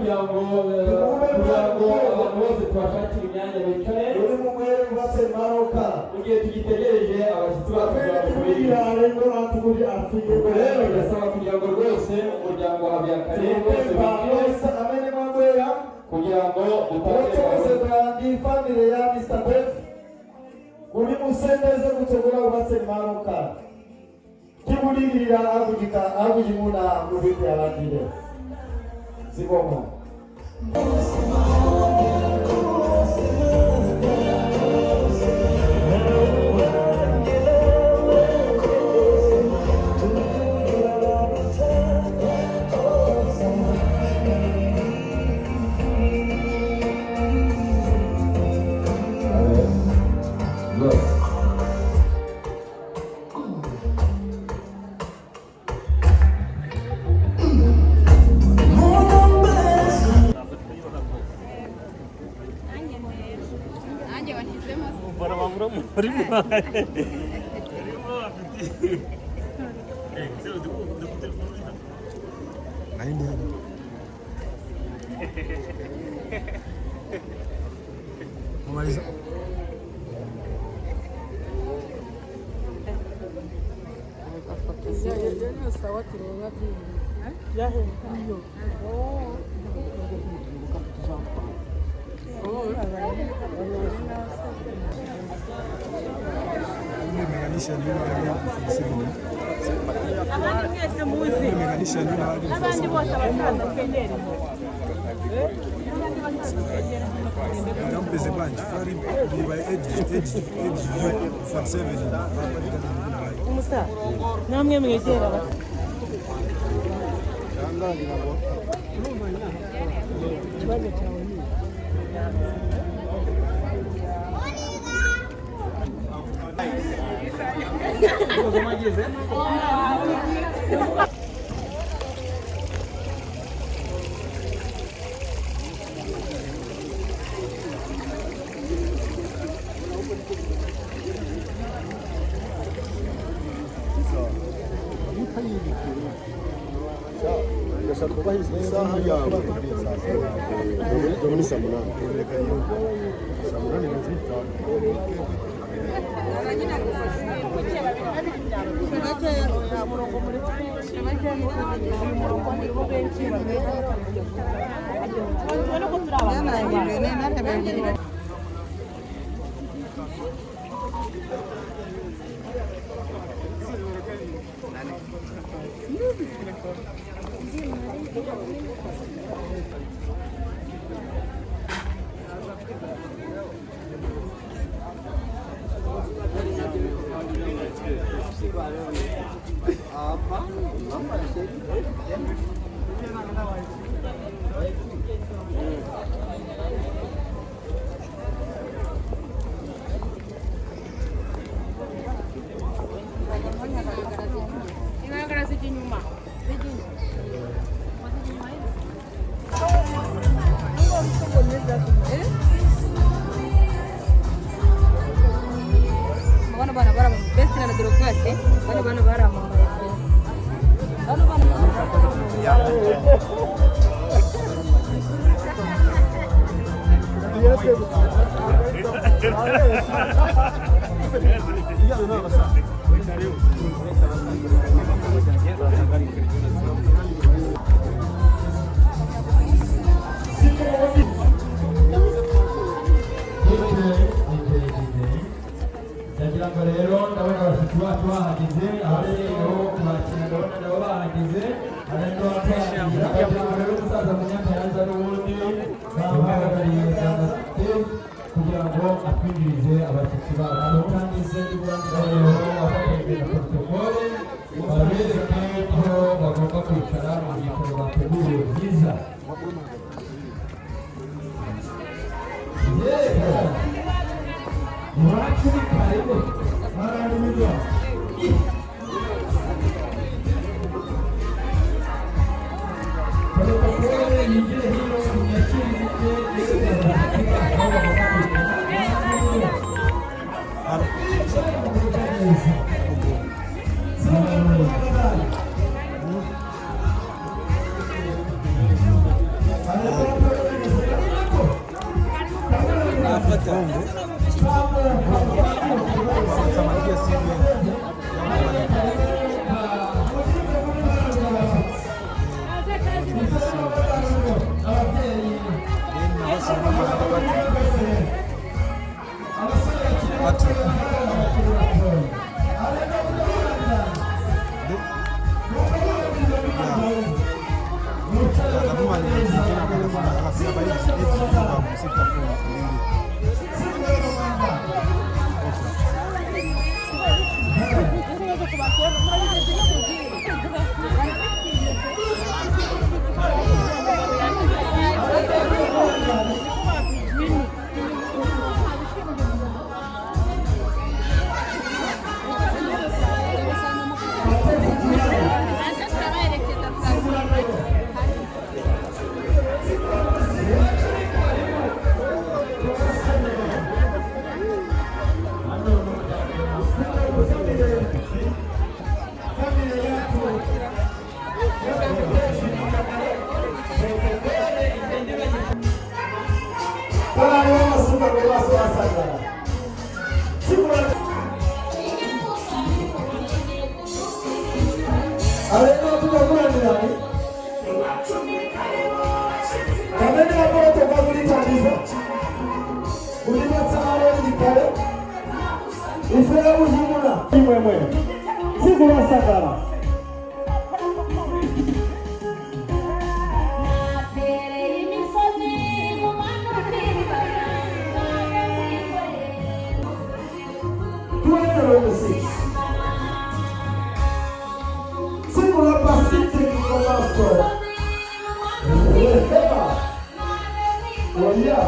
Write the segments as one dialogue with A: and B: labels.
A: Kugira ngo abantu bose tubashakire imyanya bicare.
B: Uri mumwere ubatse maroka.
A: Mu gihe tugitegereje abashyitsi bacu
B: Amene
A: kugira ngo
B: tikugira
A: tubirinde.
B: Alendo lathu kuti afike.
A: Ubwo rero birasaba kugira ngo rwose umuryango wa Habiyakare bose
B: Tikupempha
A: binjire
B: onse amene mwabwera
A: kugira ngo dutangire gahunda.
B: Otsogozedwa ndi family ya Mr. Dave kuti musendeze kutsogolo, kupatseni malo okhala. Tikudikirira akuchika akuchimuna kuti tialandire. Zikomo.
A: Yes.
C: Nanjye wanshyizemo.
D: Mumaliza. Nimeunganisha nyuma hadi 47.
E: Abandi mwese muzi.
D: Nimeunganisha nyuma hadi
E: N'abandi bose, abasaza twegere, n'abandi basaza twegere hano tugende.
D: Ngampeze banje fari ndi by age 47.
E: Umusaza, namwe mwegera abasaza. Ikibazo cyawe ni iki?
F: Ndashaka kubahiriza isaha yawe. Ndabona 8:00, 7:45.
E: Tubone ko turi abantu. Inkangara zijya inyuma, zijya inyuma, zijya inyuma.
C: Bano bana bari best na Dorcas, bano bana baramamaye pe, bano bana.
A: DJ, DJ, DJ. Ndagira ngo rero ndabona abashyitsi bacu bahageze, ababyeyi nabo kubakira ndabona nabo bahageze. Ndagira ngo rero umusaza Munyakayanza n'ubundi bamuhagarariye Bwana Steve kugira ngo atwinjirize abashyitsi bacu, noneho afatanyije na protocole babereke aho bagomba kwicara mu byicaro bateguye byiza. Yego, iwacu ni karibu bararumirwa. Protocole yinjire hino imyakirize yerekeza abashyitsi bacu aho bagomba kwicara. Bicaye mu buryo neza.
D: Kongo samakia siku Patrick.
B: Alena tukakulandirani pamene apotoka kulithandiza kulipatsa likale ife uchimuna imwemwe tsiku losakala. Tsiku la Pacific Komaso Rehema Oya.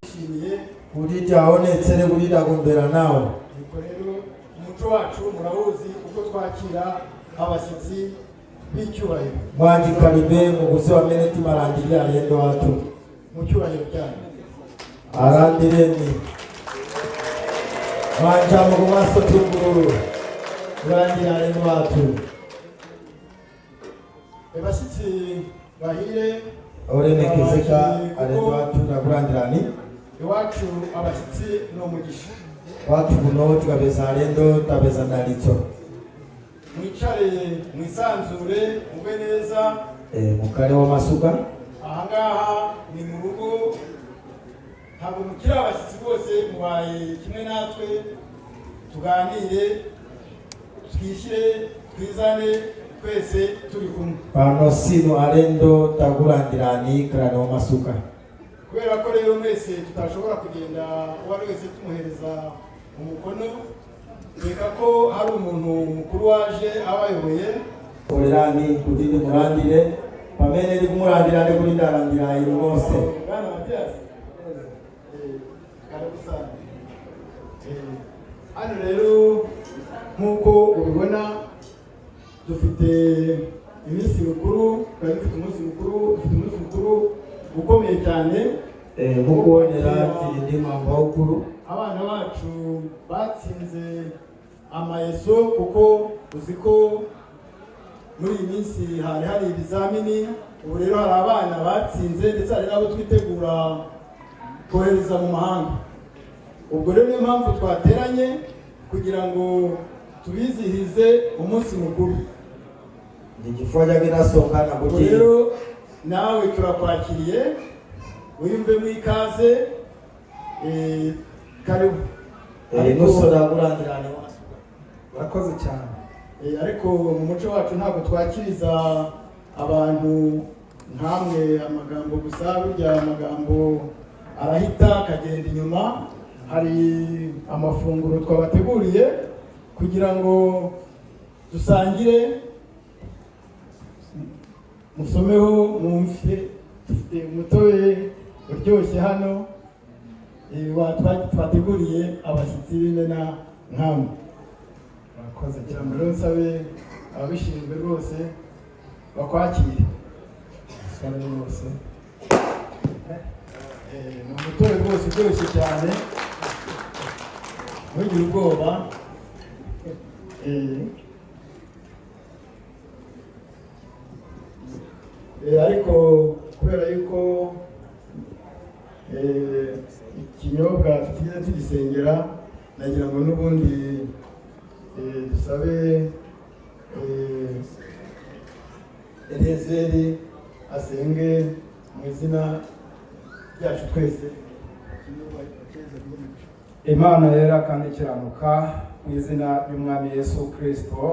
D: Nshimiye
B: Kuti tiaonetsere kuti takondwera nawo.
D: Nuko rero umuco wacu murawuzi uko twakira abashyitsi b'icyubahiro.
B: Mwachikhalidwe mukudziwa mmene timalandirira alendo athu.
D: Mu cyubahiro cyanyu.
B: Alandireni manja mukumaso tungululu kulandira alendo athu.
D: Abashyitsi bahire.
B: Olemekezeka alendo athu, takulandirani.
D: Iwacu abashyitsi ni umugisha.
B: Kwathu kuno tikapeza alendo tapeza dalitso.
D: Mwicare mwisanzure mube neza.
B: Mukhale womasuka.
D: Ahangaha ni mu rugo, ntabwo mukiri abashyitsi bose, mubaye kimwe natwe. Tuganire, twishyire twizane, twese turi kumwe.
B: Pano sinu alendo, takulandirani, khalani womasuka.
D: Kubera ko rero mwese tutashobora kugenda uwo ari wese tumuhereza umukono, reka ko hari umuntu mukuru waje abayoboye.
B: Olerani kuti ndimulandire pamene ndikumulandira ndikuti ndalandira inu nonse.
D: Bwana Mathias, karibu sana. Hano rero nk'uko ubibona dufite iminsi mikuru, twari dufite umunsi mukuru, dufite umunsi mukuru ukomeye cyane.
B: Mukuonera tili ndi mwambo waukulu.
D: Abana bacu batsinze amayeso, kuko uzi ko muri iyi minsi hari hari ibizamini. Ubu rero hari abana batsinze, ndetse hari n'abo twitegura kohereza mu mahanga. Ubwo rero niyo mpamvu twateranye kugira ngo tubizihize umunsi mukuru.
B: Ndi chifukwa chake tasonkhana
D: Ubwo
B: kuti
D: rero nawe turakwakiriye, wiyumvemo ikaze, karibu.
B: Inunso takulandirani.
G: Urakoze cyane.
D: Ariko mu muco wacu ntabwo twakiriza abantu nkamwe amagambo gusa. Burya amagambo arahita akagenda inyuma. Hari amafunguro twabateguriye kugira ngo dusangire, musomeho mwumve. Dufite umutobe uryoshye hano twateguriye abashyitsi b'imena nkamwe.
G: Murakoze.
D: Kugira ngo rero nsabe ababishinzwe rwose bakwakire.
G: Cyane rwose.
D: Ni umutobe rwose uryoshye cyane, ntugire ubwoba. Ariko kubera yuko ikinyobwa tutigeze tugisengera, nagira ngo n'ubundi dusabe Eliyezeri asenge mu izina ryacu twese.
G: Imana yera kandi ikiranuka, mu izina ry'Umwami Yesu Kirisito,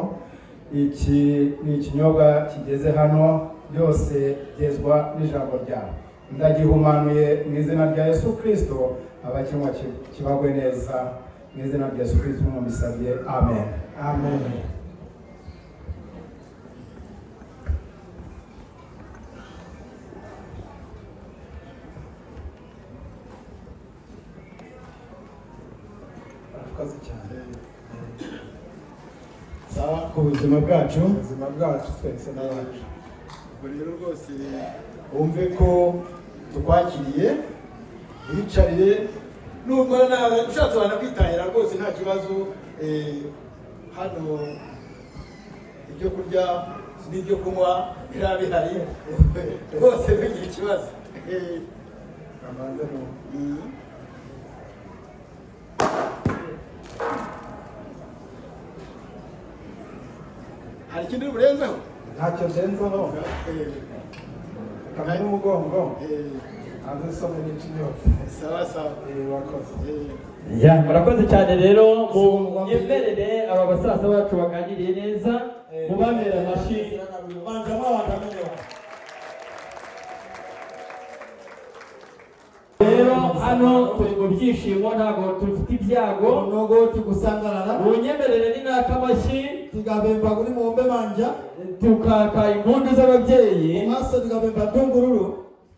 G: iki ni ikinyobwa kigeze hano, byose byezwa n'ijambo ryawe. Ndagihumanuye mu izina rya Yesu Kirisito, abakinywa kibagwe neza mu izina rya Yesu Kirisito mubisabye, amen.
D: Amen.
G: Murakoze cyane.
D: Sawa, ku buzima bwacu.
G: Ubuzima bwacu twese n'abacu.
D: Ubwo rero rwose wumve ko tukwakiriye, wiyicarire, nubwo nawe ushatse wanakwitahira rwose, nta kibazo. Hano ibyo kurya n'ibyo kunywa biraba bihari rwose, ntugire ikibazo.
G: Kamanze.
D: Hari ikindi uri burenzeho?
G: Ntacyo ndenzaho. Kamwe n'umugongo hanze isome n'inca inyota.
D: Sawa sawa.
G: Wakoze.
A: Ya, murakoze cyane. Rero munyemerere aba basaza bacu baganiriye neza, mubamere amashyi.
B: Manja mwawandamenyewa.
A: Rero hano turi mu byishimo, ntabwo dufite ibyago.
B: Nogo tikusangalala.
A: Munyemerere ninaka amashyi,
B: Tikapemba kuli muombe manja,
A: tukaka impundu z'ababyeyi,
B: komanso tikapemba ndungululu,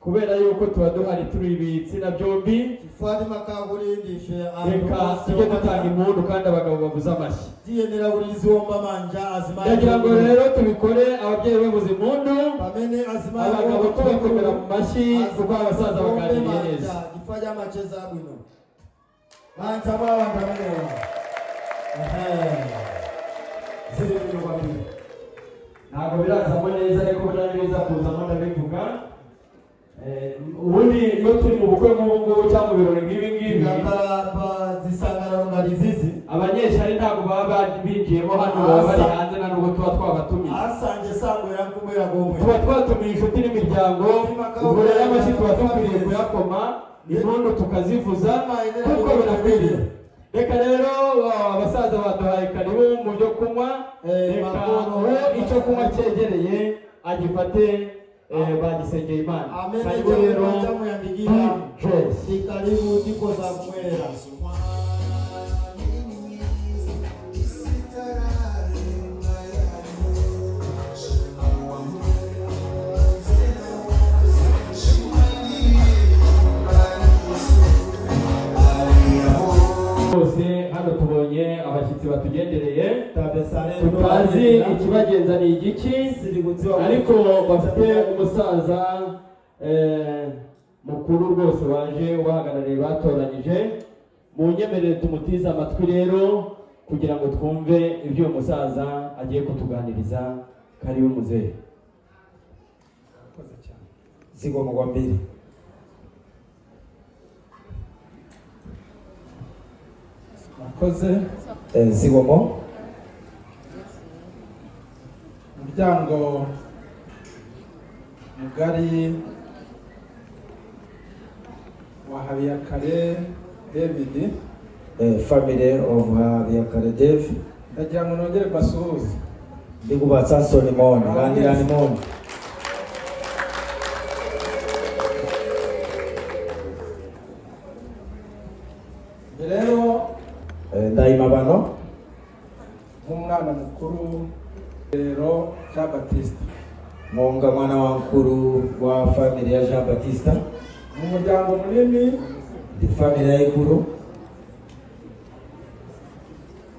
A: kubera yuko tuba duhari turi ibitsina byombi.
B: Chifukwa timakhala kuli ndife anthu
A: Reka
B: onse
A: tujye dutanga
B: okwanira.
A: impundu kandi abagabo bavuze amashyi.
B: Tiyenera kuti tiziwomba manja azimayi.
A: Ndagira ngo rero tubikore ababyeyi bavuze impundu,
B: Pamene azimayi
A: abagabo tubakomera mu mashyi, kuko abasaza baganiriye neza.
B: Chifukwa cha macheza abwino. Manja mwa anthu amenewa. Zili bwino kwambiri.
A: Ntabwo birazamo neza, ariko buriya biza kuzamo ndabivuga. Ubundi iyo turi mu bukwe nk'ubu ngubu cyangwa mu birori nk'ibi ngibi,
B: Tikakhala pa zisangalalo ngati zizi,
A: abanyeshyari ntabwo baba binjiyemo hano, baba bari hanze, nta nubwo tuba twabatumiye.
B: Asanje sangwera nkubwera komwe.
A: Tuba twatumiye inshuti n'imiryango. Ubwo rero amashyi tuba dukwiriye kuyakoma, impundu tukazivuza, kuko birakwiriye. Reka rero abasaza baduhaye karibu mu byo kunywa. Reka uwo icyo kunywa cyegereye agifate. Bagisengeye Imana.
B: Amene.
A: Karibu rero.
B: Chamuyandikira
A: Grace.
B: Tikalibu tikoza kumwera.
A: Bose hano tubonye abashyitsi batugendereye,
B: Tapesarendo.
A: tutazi ikibagenza ni igiki, ariko bafite umusaza mukuru rwose waje ubahagarariye batoranyije. Munyemerere tumutize amatwi rero kugira ngo twumve ibyo uyu musaza agiye kutuganiriza. Karibu muzehe.
G: Murakoze cyane.
B: Zikomo kwambiri.
G: Murakoze.
B: Zikomo.
G: Umuryango mugari wa Habiyakare David,
B: Family of Habiyakare Dave.
G: Ndagira ngo nongere mbasuhuze.
B: Ndikupatsansoni moni, landirani moni.
G: Rero
B: Ndayima pano
G: nk'umwana mukuru rero Jean Baptiste,
B: monga mwana wamkulu wa family ya Jean Baptista.
G: Mu muryango munini
B: Ndi family yayikulu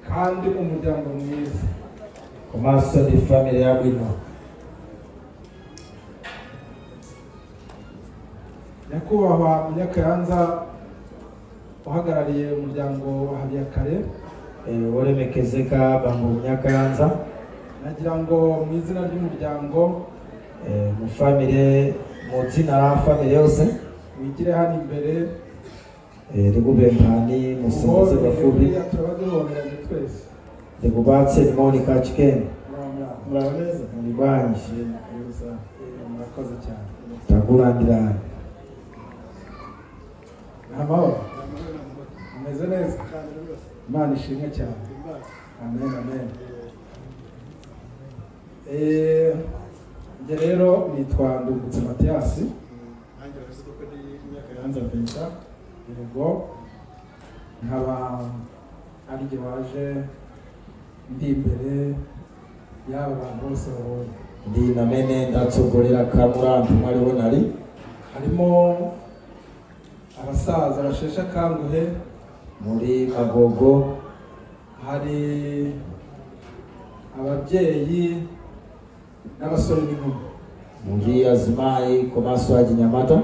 G: kandi mu muryango mwiza.
B: Komanso ndi family yabwino.
G: Nyakubahwa Munyakayanza uhagarariye umuryango wa Habiyakare,
B: Wolemekezeka bambo Munyakayanza,
G: nagira ngo mu izina ry'umuryango
B: mu family, mu dzina la family yonse,
G: wigire hano imbere.
B: Ndikupemphani musongoze pafupi.
G: Buriya turaba duhoberanye twese.
B: Ndikupatse moni kachikeni.
G: Muraho.
D: Muraho neza.
B: Muli bwanji?
G: Murakoze cyane.
B: Takulandirani.
G: Ni amahoro, umeze neza, Imana ishimwe cyane. Amen, amen. Njye rero nitwa Ndungutse Matiyasi.
D: Nanjye urabizi ko ndi Munyakayanza Vincent.
G: Yego, nkaba ari jye waje ndi imbere y'aba bantu bose babonye.
B: Ndi namene ndatsogolera kamulandu mwaliwo nali.
G: Harimo abasaza basheshe akanguhe,
B: Muli magogo,
G: hari ababyeyi n'abasore n'inkumi,
B: muli azimayi komanso achinyamata,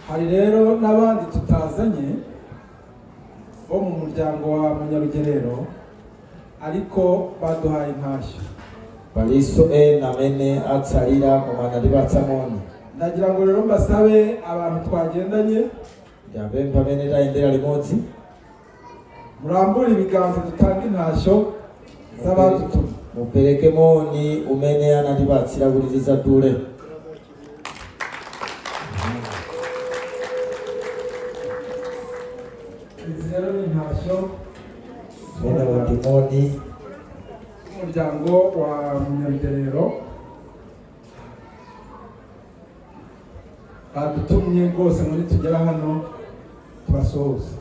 G: hari rero n'abandi tutazanye bo mu muryango wa Munyarugerero ariko baduhaye intashyo.
B: Palinso ena amene atsalira koma anatipatsa moni.
G: Ndagira ngo rero mbasabe abantu twagendanye,
B: Ndiyapempha amene tayendera limodzi,
G: murambure ibiganza dutange intashyo z'abadutumye.
B: Mupereke moni umene anatipatsira kuti tidzadule.
G: Izi rero ni intashyo
B: Umenewo ndi moni
G: z'umuryango wa Munyarugerero badutumye rwose ngo nitugera hano tubasuhuze.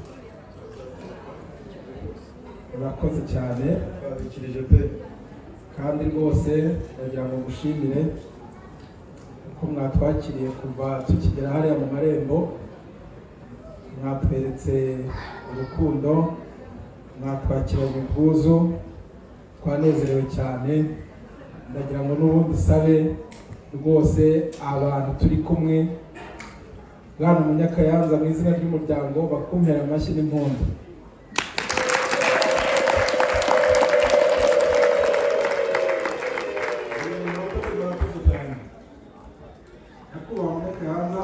G: Murakoze cyane.
D: Twabikirije pe.
G: Kandi rwose ndagira ngo ngushimire ko mwatwakiriye kuva tukigera hariya mu marembo. Mwatweretse urukundo, mwatwakiranye ubwuzu, twanezerewe cyane. Ndagira ngo n'ubundi sabe rwose abantu turi kumwe, bwana Munyakayanza, mu izina ry'umuryango bakumpera amashyi n'impundu.
D: Murakoze cyane.
G: Nyakubahwa Munyakayanza,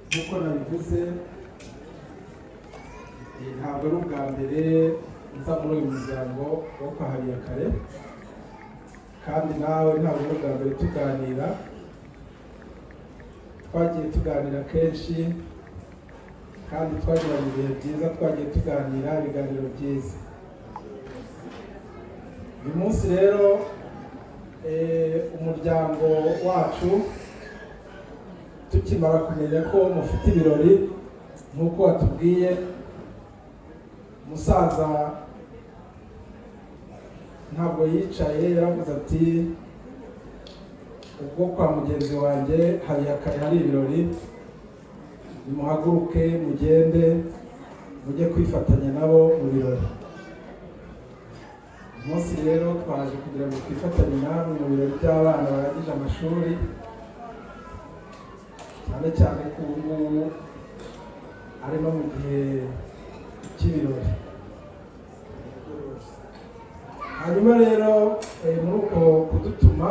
G: nk'uko nabivuze, ntabwo ari ubwa mbere nza muri uyu muryango wo kwa Habiyakare, kandi nawe ntabwo ari ubwa mbere tuganira. Twagiye tuganira kenshi kandi twagiranye ibihe byiza, twagiye tuganira ibiganiro byiza. Uyu munsi rero umuryango wacu tukimara kumenya ko mufite ibirori nk'uko watubwiye, umusaza ntabwo yicaye, yaravuze ati: "Ubwo kwa mugenzi wanjye Habiyakare hari ibirori, nimuhaguruke mugende mujye kwifatanya nabo mu birori." Uyu munsi rero twaje kugira ngo twifatanye namwe mu birori by'abana barangije amashuri, cyane cyane ko ubu ngubu ari no mu gihe cy'ibirori. Hanyuma rero muri uko kudutuma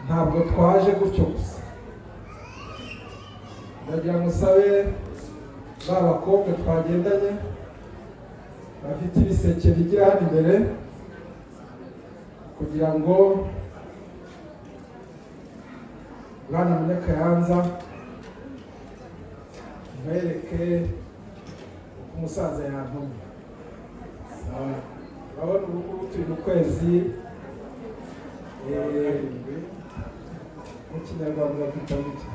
G: ntabwo twaje gutyo gusa. Ndagira ngo usabe ba bakobwa twagendanye bafite ibiseke bigira hano imbere kugira ngo bwana Munyakayanza nkwereke uko umusaza yantumye. Sawa. Urabona ubu ngubu turi mu kwezi mu Kinyarwanda bakita iki?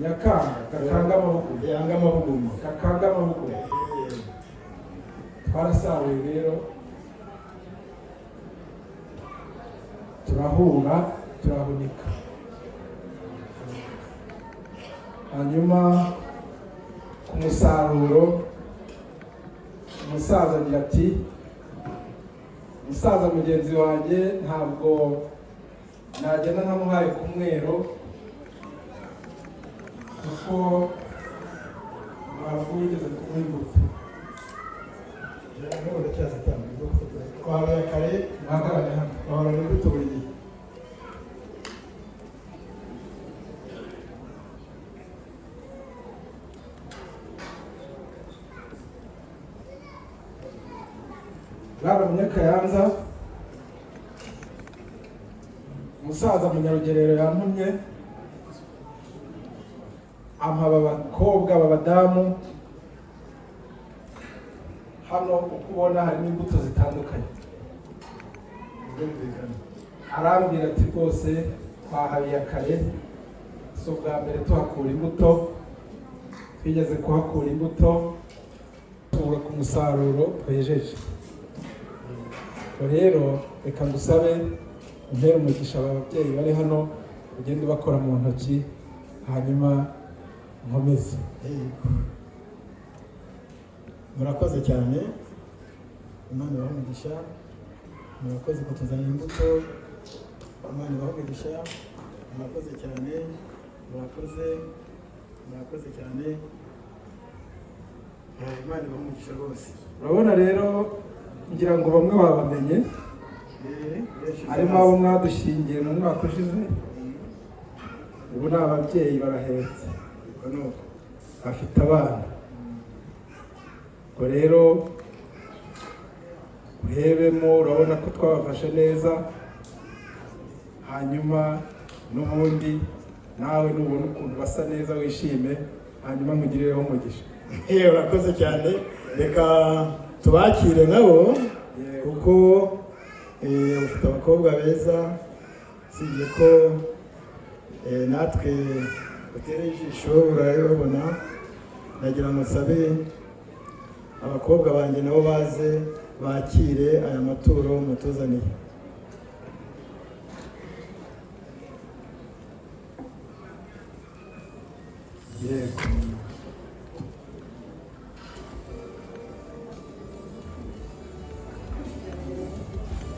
G: Nyakanga, gakanga amaboko.
D: Yanga amabuguma.
G: Gakanga amaboko. Twarasaruye rero, turahura, turahunika. Hanyuma ku musaruro, umusaza agira ati: "Umusaza mugenzi wanjye, ntabwo nagenda ntamuhaye ku mwero, kuko ntabwo wigeze kumuha imbuto."
D: N'ubu ndacyazitanga imbuto. Twahabaye kare.
G: Muhagarare hano.
D: Bahorana imbuto buri gihe.
G: Bwana Munyakayanza, umusaza Munyarugerero yantumye, ampa aba bakobwa, aba badamu hano. Uko ubona harimo imbuto zitandukanye.
D: Birumvikana.
G: Arambwira ati: "Rwose twahabiye kare, si ubwa mbere tuhakura imbuto, twigeze kuhakura imbuto, tubura ku musaruro twejeje. Ubwo rero reka ngusabe umpere umugisha aba babyeyi bari hano, ugende ubakora mu ntoki, hanyuma nkomeze."
D: Yego. Murakoze cyane, Imana ibahe umugisha. Murakoze kutuzanira imbuto, Imana ibahe umugisha. Murakoze cyane, murakoze, murakoze cyane. Imana ibahe umugisha rwose.
G: Urabona rero, ngira ngo bamwe babamenye.
D: Benshi.
G: Harimo abo mwadushyingiye mu mwaka ushize, ubu ni ababyeyi, barahetse.
D: Ubwo ni uko.
G: Bafite abana. Ubwo rero urebemo, urabona ko twabafashe neza. Hanyuma n'ubundi nawe nubona ukuntu basa neza wishime, hanyuma nkugirireho umugisha.
D: Urakoze cyane. Reka tubakire nabo.
G: Yego.
D: Kuko ufite abakobwa beza, usibye ko natwe utereye ijisho urabibona. Nagira ngo nsabe abakobwa banjye nabo baze bakire aya maturo mutuzaniye.
G: Yego.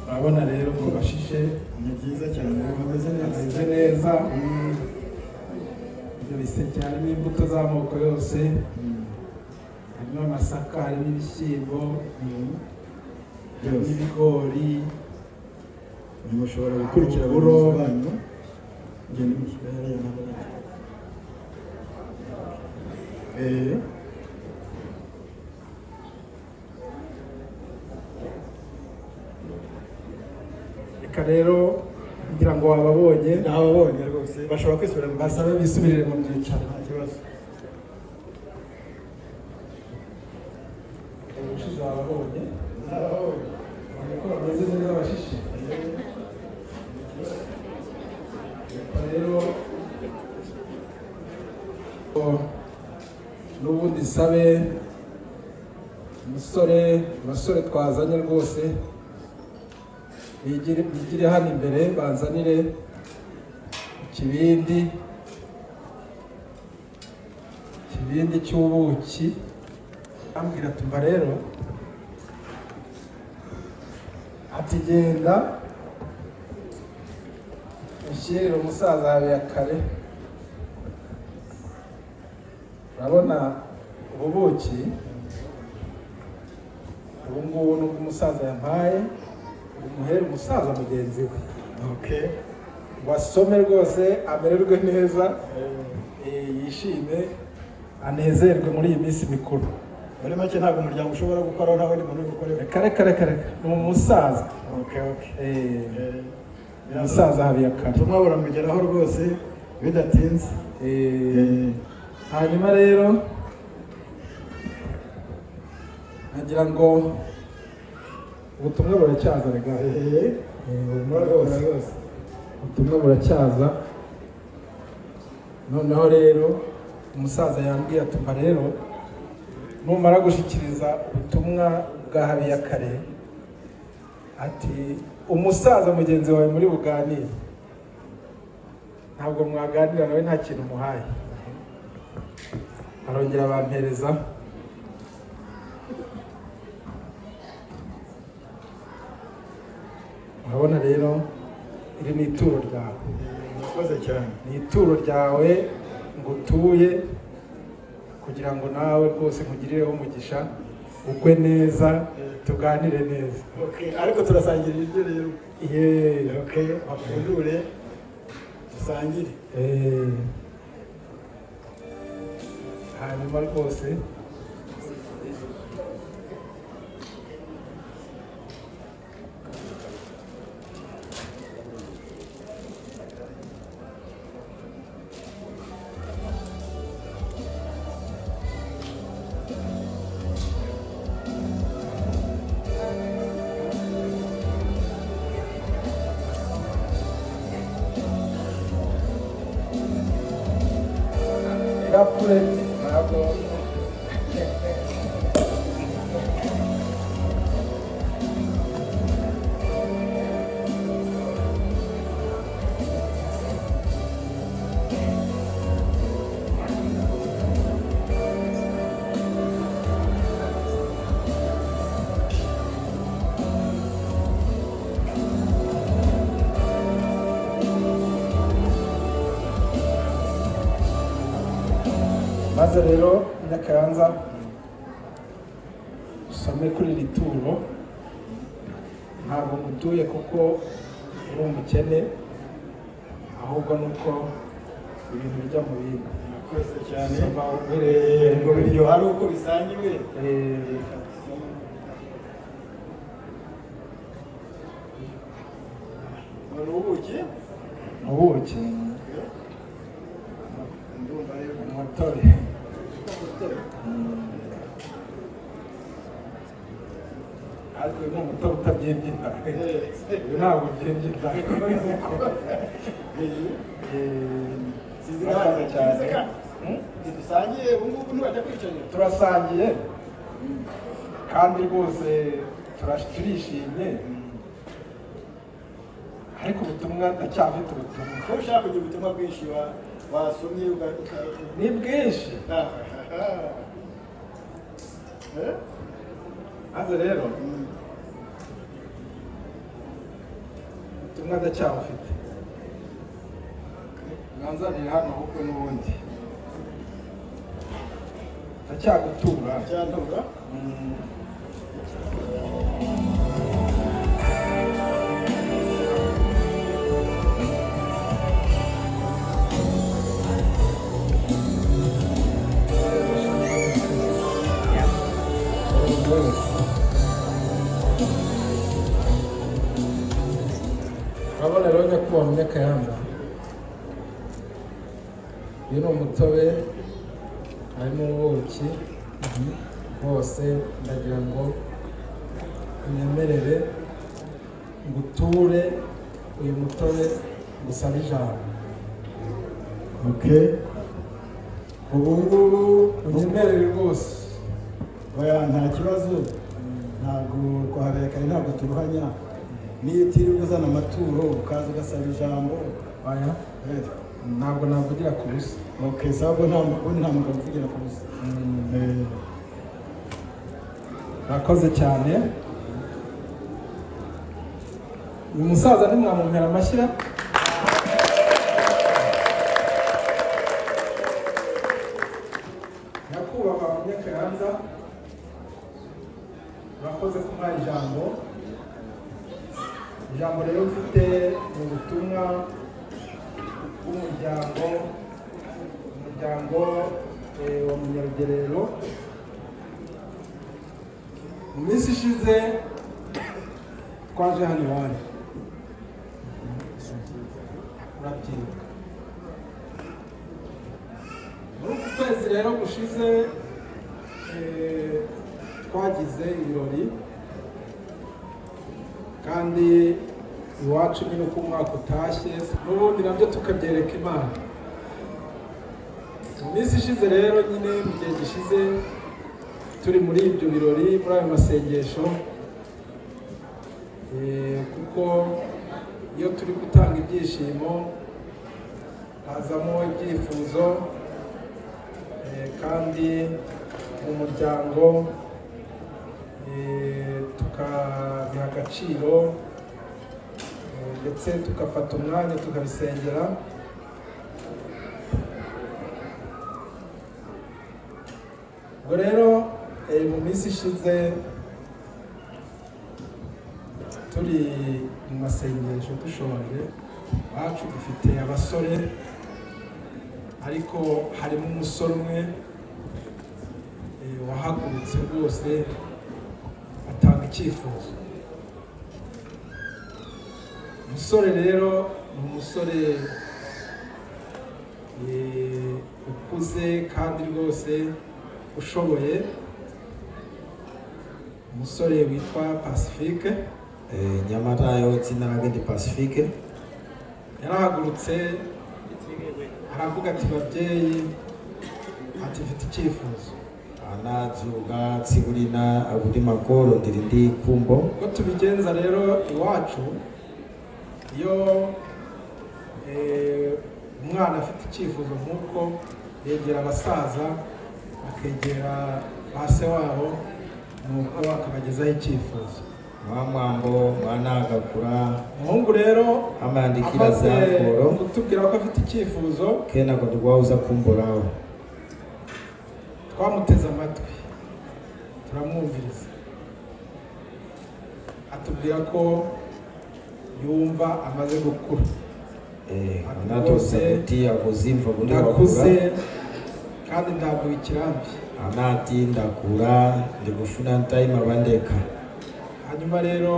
G: Urabona rero ko bashishe.
D: Ni byiza cyane, bameze neza.
G: Bameze neza. Ibyo biseke harimo imbuto z'amoko yose, harimo amasaka, harimo ibishyimbo, harimo
D: Byose.
G: ibigori.
D: Mushobora gukurikira
G: Uburo.
D: bagenzi banyu. Ngende mushyire hariya nabo bajya.
G: Reka rero, ngira ngo wababonye.
D: Nababonye rwose, bashobora kwisubira mu
G: Basabe bisubirire mu byicaro.
D: Nta kibazo.
G: Ubushize wababonye.
D: Nababonye.
G: Ubonye ko bameze neza, bashishe. Reka rero n'ubundi sabe umusore, abasore twazanye rwose bigire hano imbere, banzanire ikibindi cy'ubuki. Ambwira tumva rero, ati: "Genda ushyirire umusaza Habiyakare." Urabona ubu buki, ubu ngubu nubwo umusaza yampaye, umuhere umusaza mugenzi we ngo asome rwose, amererwe neza, yishime, anezerwe muri iyi minsi mikuru.
D: Muri make, ntabwo umuryango ushobora gukora nta wundi muntu uri gukorera.
G: Reka, reka, reka, reka, ni umusaza.
D: Okay.
G: Umusaza Habiyakare.
D: Ubutumwa buramugeraho rwose bidatinze.
G: Hanyuma rero nagira ngo Ubutumwa buracyaza rega. Humura rwose, ubutumwa buracyaza. Noneho rero umusaza yambwiye atumva rero numara gushyikiriza ubutumwa bwa Habiyakare, ati umusaza mugenzi wawe muri buganire, ntabwo mwaganira nawe nta kintu umuhaye. Arongera bampereza. Urabona rero, iri ni ituro ryawe.
D: Murakoze cyane.
G: Ni ituro ryawe ngo utuye kugira ngo nawe rwose nkugirireho umugisha, ugwe neza, tuganire neza.
D: Okay, ariko turasangira ibiryo rero.
G: Yeee.
D: Okay, bafungure dusangire.
G: Hanyuma rwose irapure ntabwo. Maze rero Nyakayanza, usome kuri iri turo. Ntabwo ngutuye kuko uri umukene, ahubwo ni uko ibintu bijya mu bindi.
D: Murakoze cyane.
G: Soma uhereye.
D: Ngo biryoha ari uko bisangiwe. Ni ubuki.
G: Ubuki.
D: Ndumva rero.
G: Umutobe.
D: Umutobe.
G: Ariko uyu ni umutobe utabyimbye inda, uyu ntabwo ubyimbye inda.
D: Sinzi.
G: Murakoze cyane.
D: Ntidusangiye ubu ngubu, ntibajya kwicarira.
G: Turasangiye kandi rwose turishimye, ariko ubutumwa, ndacyafite ubutumwa.
D: Ko ushaka kugira ubutumwa bwinshi wasomye
G: Ni bwinshi.
D: Eh?
G: Maze rero ubutumwa ndacyabufite, mwanzanire hano ahubwo n'ubundi ndacyagutura.
D: Cyantura.
G: Urabona rero nyakubahwa Munyakayanza, uyu ni umutobe, harimo ubuki bwose. Ndagira ngo unyemerere nguture uyu mutobe, ngusabe ijambo.
D: Okay, ubu ngubu.
G: Unyemerere rwose.
D: Oya, nta kibazo, ntabwo twahabereye, ntabwo turuhanya. Niyo utiriwe uzana amaturo ukaza ugasaba ijambo.
G: Oya, ntabwo navugira ku busa.
D: Okay, sawa, ubwo nta mugabo uvugira ku busa.
G: Murakoze cyane. Uyu musaza ntimwamumpera amashyira? Nyakubahwa Munyakayanza, murakoze kumuha ijambo. Ijambo rero mfite ni ubutumwa bw'umuryango, umuryango wa Munyarugerero. Mu minsi ishize twaje hano iwanyu, urabyibuka. Muri uku kwezi rero gushize, twagize ibirori. Kandi iwacu nyine uko umwaka utashye n'ubundi nabyo tukabyereka Imana. Mu minsi ishize rero nyine, mu gihe gishize, turi muri ibyo birori, muri ayo masengesho, kuko iyo turi gutanga ibyishimo hazamo ibyifuzo, kandi mu muryango tukabiha agaciro, ndetse tugafata umwanya tukabisengera. Ubwo rero mu minsi ishize turi mu masengesho dushoje, iwacu dufite abasore, ariko harimo umusore umwe wahagurutse rwose atanga icyifuzo. Umusore rero ni umusore ukuze kandi rwose ushoboye, umusore witwa Pacifique.
B: Mnyamatayo dzina lake ndi Pacifique.
G: Yarahagurutse aravuga ati: "Babyeyi," ati, "mfite icyifuzo."
B: Anadzuka tsiku lina akuti: "Makolo, ndili ndi khumbo."
G: Uko tubigenza rero iwacu, iyo umwana afite icyifuzo nk'uko, yegera abasaza, akegera ba se wabo, nuko akabagezaho icyifuzo.
B: Mwamwambo mwana akakula
G: Umuhungu rero
B: amayandikira
G: amaze
B: za makolo
G: kutubwira ko afite icyifuzo,
B: kenako ndikuwauza khumbo lawo.
G: Twamuteze amatwi, turamwumviriza, atubwira ko yumva amaze gukura.
B: Anatiuza kuti akuzimva kuti
G: "Ndakuze
B: wakula.
G: kandi ndambuye ikirambi."
B: Anati: "Ndakula, ndikufuna ntayima pandekha."
G: Hanyuma rero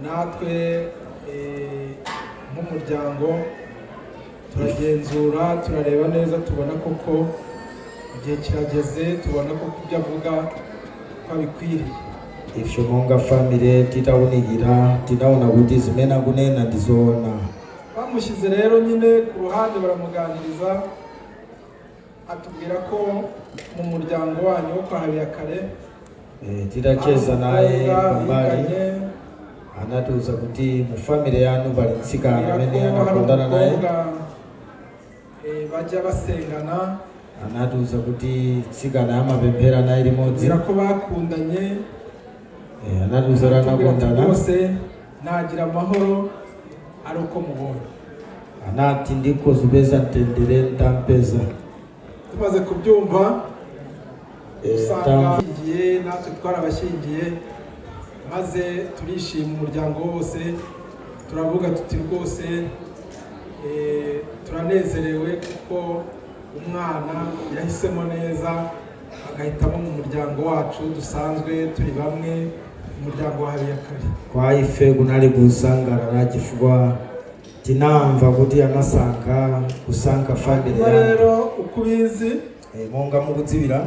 G: natwe nk'umuryango turagenzura, turareba neza, tubona koko igihe kirageze, tubona koko ibyo avuga ko abikwiriye.
B: Ife monga family titawunikira tinaona kuti zimene akunena ndizoona.
G: Bamushyize rero nyine ku ruhande, baramuganiriza, atubwira ko mu muryango wanyu wo kwa Habiyakare
B: Titacheza naye
G: hari umukobwa
B: pambali
G: biganye,
B: anatiuza kuti mu family yanu pali mtsikana
G: atubwira
B: amene
G: ko hari
B: anakondana naye.
G: umukobwa bajya basengana.
B: Anatiuza kuti mtsikana amapemphera naye limodzi.
G: Atubwira ko bakundanye.
B: Anatiuza kuti
G: Atubwira ati:
B: anakondana.
G: "Rwose nagira amahoro ari uko mubonye."
B: Anati: "Ndikuzupeza mtendere ntampeza."
G: Tumaze kubyumva, usanga bashyingiye, natwe twarabashyingiye, maze turishima umuryango wose, turavuga tuti: "Rwose turanezerewe kuko umwana yahisemo neza, agahitamo mu muryango wacu dusanzwe turi bamwe, umuryango wa Habiyakare."
B: Kwa ife kunali kusangalala chifukwa tinamva kuti anasankha kusankha family
G: Hanyuma
B: yanu.
G: rero uko ubizi,
B: Monga mukudziwira,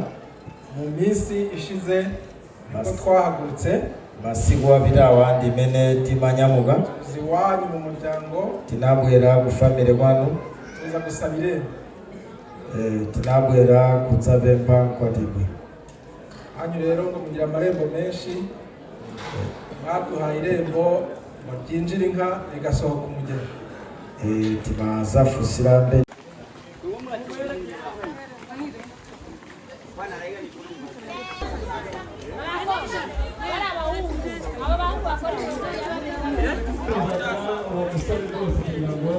G: mu minsi ishize nibwo twahagurutse
B: masiku apitawa ndimene timanyamuka
G: tuza iwanyu mu muryango,
B: tinabwera ku family kwanu,
G: tuza gusaba irembo.
B: Tinabwera kudzapempha mkwatibwi.
G: Hanyu rero ngo mugira amarembo menshi, mwaduhaye irembo ngo ryinjire inka rigasohoka umugeni.
B: Timazafunsira mbe
A: Uwo musore rwose kugira ngo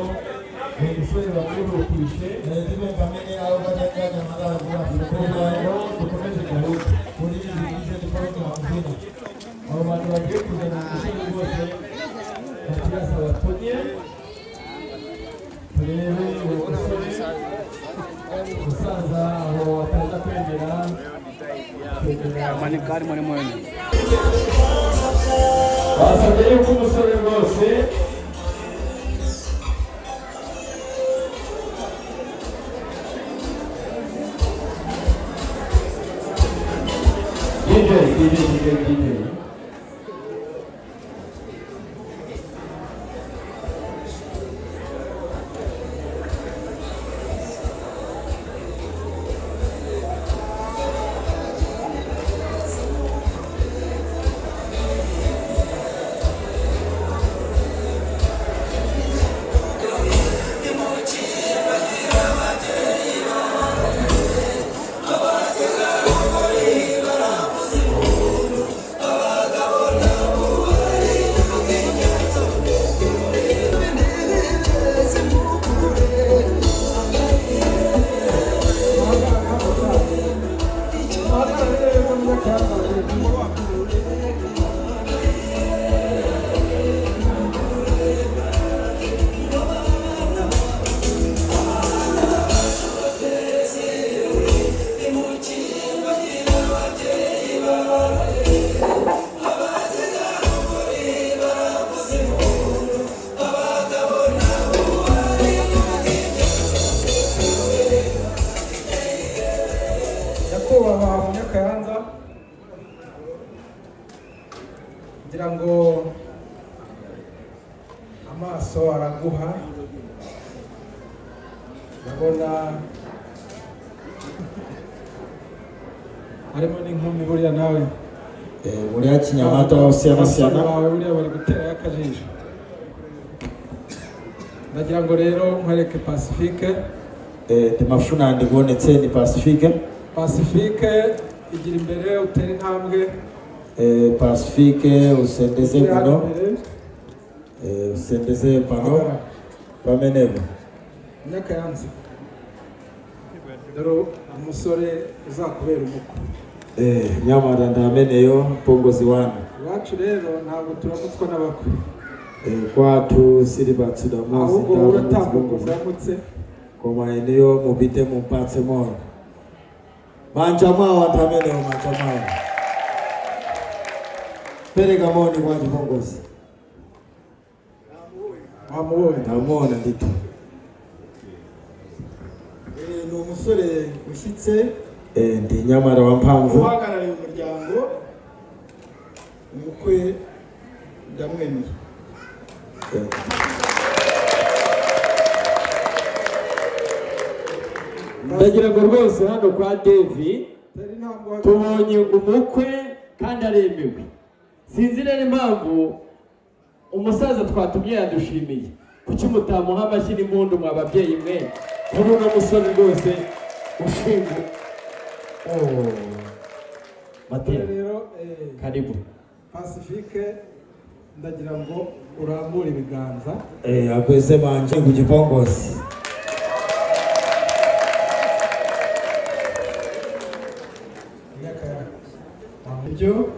A: uwo musore bamwihutishe
B: Ndibe pamene akukatenga nyamata
A: kugira ngo dukomeze gahunda
B: kuti tizikize ndi program zina.
A: Abo bantu bagiye kuzana umusore rwose bakirasa batonye, turebe uwo musore umusaza aho ataza kwemera kwemera. Basabye yuko umusore rwose DJ, DJ, DJ, DJ.
G: Nyakubahwa Munyakayanza, ngira ngo amaso araguha, ndabona harimo n'inkumi buriya nawe.
B: Muli achinyamata osiyanasiyana.
G: Abasore bawe buriya bari guterayo akajisho. Ndagira ngo rero nkwereke Pacifique.
B: Ndimafuna ndikuonetseni Pacifique.
G: Pacifique, igira imbere, utere intambwe.
B: Pacifique, usendeze
G: ugere hano
B: kuno.
G: imbere.
B: Usendeze pano pamenepo.
G: Munyakayanza, dore umusore uzakubera umukwe.
B: Nyamara ndameneyo mpongozi wanu.
G: Iwacu rero ntabwo turamutswa n'abakwe.
B: Kwathu silibatsidwa mozi.
G: Ahubwo wowe uratambuka uramutse.
B: Koma inuyo mupite mupatse moyo manja mwawo anthu amenewo, manja mwawo. Pereka moni kwa chipongozi.
G: Wamubonye?
B: Ndamuona ndithu.
D: Ni umusore ushyitse.
B: Ndi nyamara wamphamvu.
D: Uhagarariye umuryango, umukwe ndamwemeye.
A: Ndagira ngo rwose hano kwa Devi
G: tera intambwe uhagarare.
A: Tubonye umukwe kandi aremewe. Sinzi rero impamvu umusaza twatumye yadushimiye. Kuki mutamuha amashyi n'impundu, mwa babyeyi mwe, kuri uno musore rwose ushinzwe? Oh. Matera.
G: Dore rero
A: karibu.
G: Pacifique, ndagira ngo urambure ibiganza.
B: Akweze manja ku chipongozi.
G: Munyakayanza.
D: Ibyo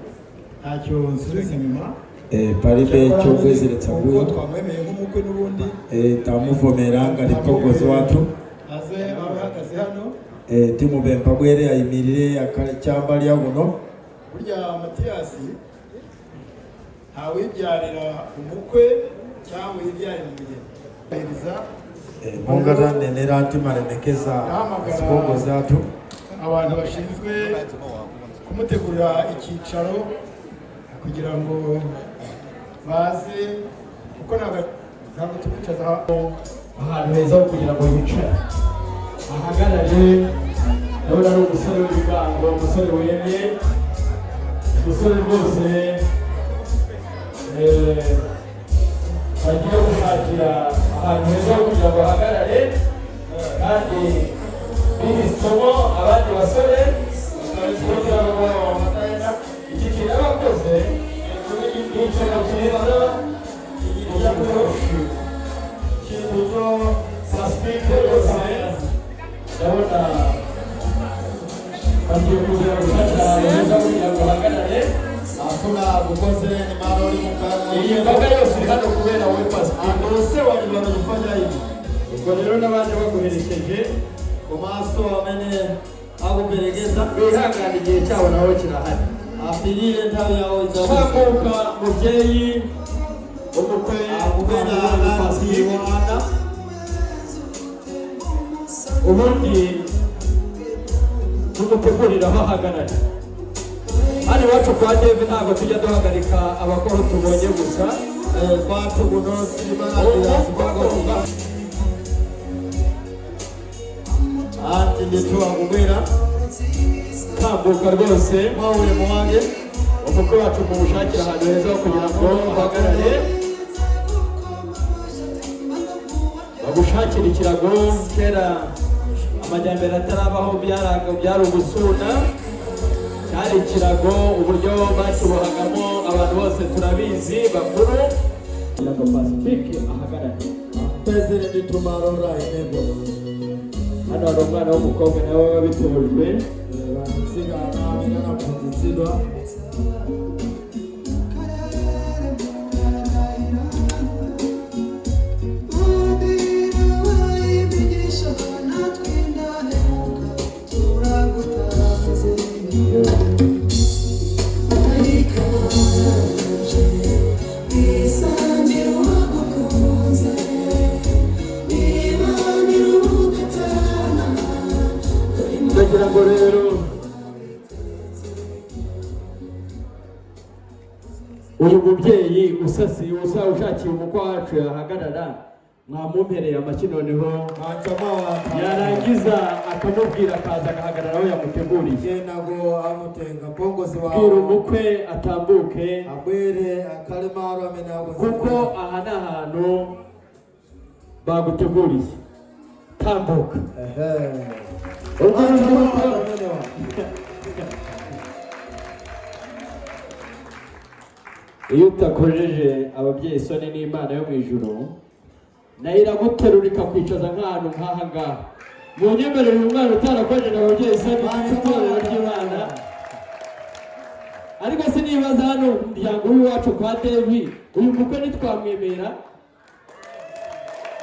D: ntacyo nsubiza inyuma.
B: Palibe chobwezeretsa
D: Kuko
B: mbuyo.
D: twamwemeye nk'umukwe n'ubundi.
B: Tamuvomera ngati mpongozi wathu.
D: Aze abe ahagaze hano.
B: Timupempha bwere ayimirire akhale chambali yakuno.
D: Burya Matiyasi, ntawibyarira umukwe cyangwa wibyarira umugeni. Bahiriza.
B: Monga tanenera, timalemekeza zipongozi athu.
D: Abantu bashinzwe kumutegurira icyicaro kugira ngo baze, kuko ntabwo tumwicaza
A: Ahantu heza ho kugira ngo yicare, ahagarare. Ndabona ari umusore w'ibigango, umusore wemye, umusore rwose bagiye gushakira ahantu heza ho kugira ngo ahagarare, kandi biha isomo abandi basore kugira ngo iki kintu aba akoze ni ikintu cyiza. Ikintu Pacifique rwose ndabona bagiye kuzana gushakira ahantu heza kugira ngo ahagarare.
B: Afuna kukonzereni malo oli mukano.
A: Iyi mbaga yose iri hano kubera wowe, Pacifique.
B: Anthu onsewa ndi wanachifanya hivi.
A: Ubwo rero n'abandi baguherekeje
B: Komanso amene akuperekeza
A: bihangane, igihe cyabo nabo kirahari.
B: Apirire, nthawi yawo idzakuza.
A: Tambuka mubyeyi, umukwe.
B: Akubera anansi wana.
A: Ubundi tumutegurira aho ahagarara. Hano iwacu kwa Deve ntabwo tujya duhagarika abakora tubonye gusa.
B: Kwathu kuno silimalandira zipongozi. Anti ndithu akubwera.
A: Tambuka rwose.
B: Mwa ulemu wake.
A: Umukwe wacu mumushakira ahantu heza ho kugira ngo ahagarare, bagushakira ikirago. Kera amajyambere atarabaho byaraga byari ubusuna, cyari ikirago. Uburyo bakibohagamo abantu bose turabizi bakuru. Kugira ngo Pacifique ahagarare.
B: Pezere ndithu malora inepo.
A: Hano hari umwana w'umukobwa nawe wabitojwe.
B: Vansikana amene anaphunzitsa. aphunzitsidwa.
A: Ndagira ngo rero uyu mubyeyi usasiye usa ushakiye umukwe wacu yahagarara, mwamumpereye amashyi noneho.
B: Manja mwawo anthu.
A: Yarangiza akamubwira akaza agahagarara aho yamuteguriye.
B: Kenako amutenga mpongozi
A: Bwira
B: wawo
A: umukwe atambuke,
B: abwere akhale malo amene
A: kuko
B: akonzekera.
A: Aha ni ahantu baguteguriye, tambuka.
B: Ehe.
A: Ubwo
B: Manja mwawo
A: urubyiruko
B: anthu amenewa.
A: Iyo utakojeje ababyeyi isoni, n'Imana yo mu ijuru nayo iraguterura ikakwicaza nk'ahantu nk'aha ngaha. Munyemerere, uyu mwana utarakojeje ababyeyi isoni n'itorero ry'Imana, ariko sinibaza hano mu muryango w'iwacu kwa Devi, uyu mukwe ntitwamwemera.